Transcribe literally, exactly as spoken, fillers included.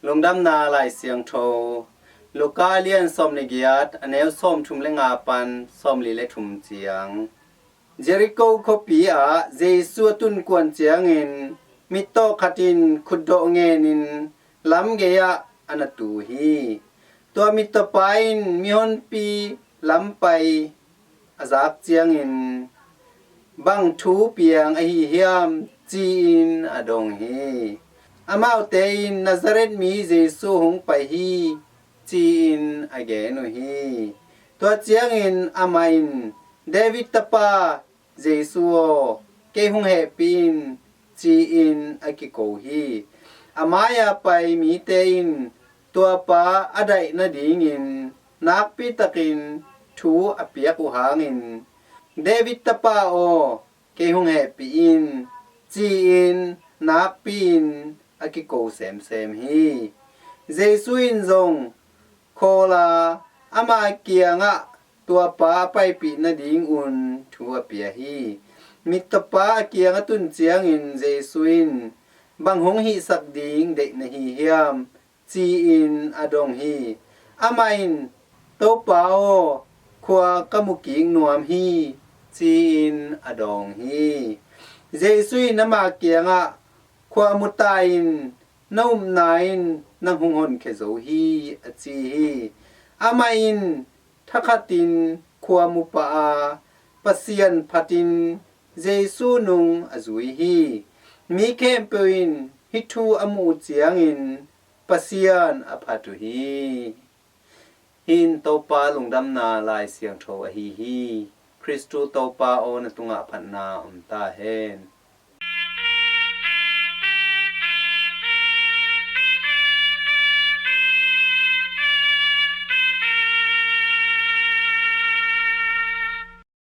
Lungdamna Lai Siangtho, Luka lian sawm le giat, a neu sawm thum le nga pan sawm li le thum ciang. Jericho khuapi ah Jesu a tunkuan ciangin mittaw khat in khutdawh ngenin lam gei ah a na tu hi. Tua mittawpa in mihonpi lam pai a zak ciangin, "Bang thu piang ahi hiam?" ci-in a dong hi. Amaute in, "Nazareth mi Jesu hong pai hi," ci-in a gen uh hi. Tua ciangin amah in, "David tapa Jesu aw, kei hong hehpih in," ci-in a kiko hi. A mai-a pai mite in tuapa a daih nadingin nakpi takin thu a piak uh hangin, "David tapa aw, kei hong hehpih in," ci-in nakpi-in a kiko semsem hi. Jesu in zong khawl a, ama kiangah tuapa a paipih nadingun thu a pia hi. Mittawpa a kiang a tun ciangin Jesu in, "Bang hong hihsak ding deih na hi hiam?" ci-in a dong hi. Amah in, "Topa aw, khua ka mu kik nuam hi," ci-in a dawng hi. Jesu in ama kiangah, "Khua mu ta in, na upna in nang hong honkhia zo hi," a ci hi. Amah in thakhatin khua mu pah a, Pasian phatin Jesu nung a zui hi. Mi khempeuh in hih thu a muh uh ciangin Pasian a phat uh hi. Hih in Topa lungdamna Lai Siangtho ahi hi. Khristu Topa aw, na tungah phatna om ta hen.